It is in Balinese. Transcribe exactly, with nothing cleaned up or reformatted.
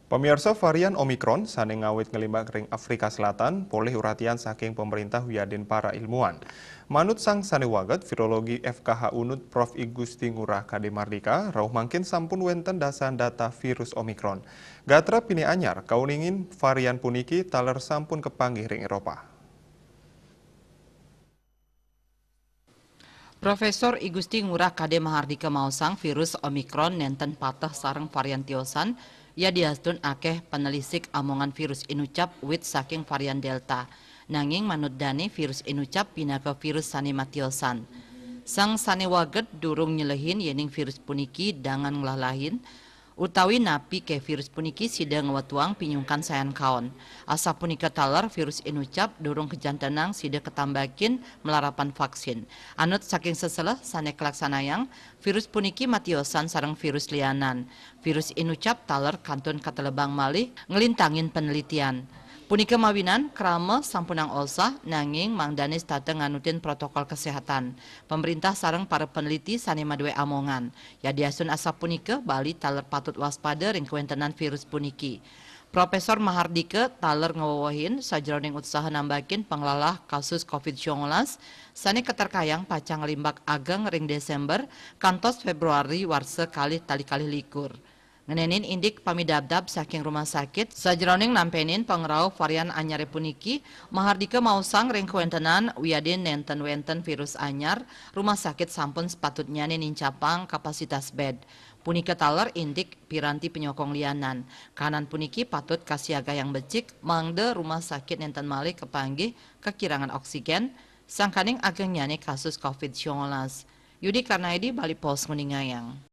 Pamirsa, varian Omicron sane ngawit nglimbak ring Afrika Selatan polih uratian saking pemerintah wiadin para ilmuwan. Manut sang sane waget, virologi F K H Unut Prof I Gusti Ngurah Kade Mardika, rauh mangkin sampun wenten dasan data virus Omicron. Gatra pinih anyar kauningin varian puniki taler sampun kapanggih ring Eropa. Profesor I Gusti Ngurah Kade Mahardika maosang virus Omicron nenten pateh sareng varian tiosan, yadiastun akeh panelisik amongan virus inucap wit saking varian Delta. Nanging manut dane, virus inucap pinaka virus sane matiosan. Sang sane waget durung nyelehin yening virus puniki dangan nglalahin, utawi napi ke virus puniki sida ngwetuang pinyungkan sayan kaon. Asapunika taler virus inucap durung kajantenang sida katambakin malarapan vaksin. Anut saking seseleh sane kalaksanayang, virus puniki matiosan sareng virus lianan. Virus inucap taler kantun katelebang malih nglintangin penelitian. Punika mawinan krama sampunang osah, nanging mangdane setata nganutin protokol kesehatan. Pemerintah sareng para peneliti sane madue amongan. Yadiastun asapunika, Bali taler patut waspada ring kawentenan virus puniki. Profesor Mahardika taler ngwewehin, sajeroning utsaha nambakin panglalah kasus covid sembilan belas sane katerkayang pacang nglimbak ageng ring Desember kantos Februari warsa kalih tali kalih likur. Ngenenin indik pamidabdab saking rumah sakit, sajeroning nampenin pangrauh varian anyare puniki, Mahardika maosang ring kawentenan wiadin nenten wenten virus anyar, rumah sakit sampun sepatutnyane nincapang kapasitas bed. Punika taler indik piranti penyokong lianan. Kahanan puniki patut kasiagayang becik, mangda rumah sakit nenten malih kapanggih kakirangan oksigen, sangkaning agengnyane kasus covid sembilan belas. Yudi Karnaidi, Bali Post, nguningayang.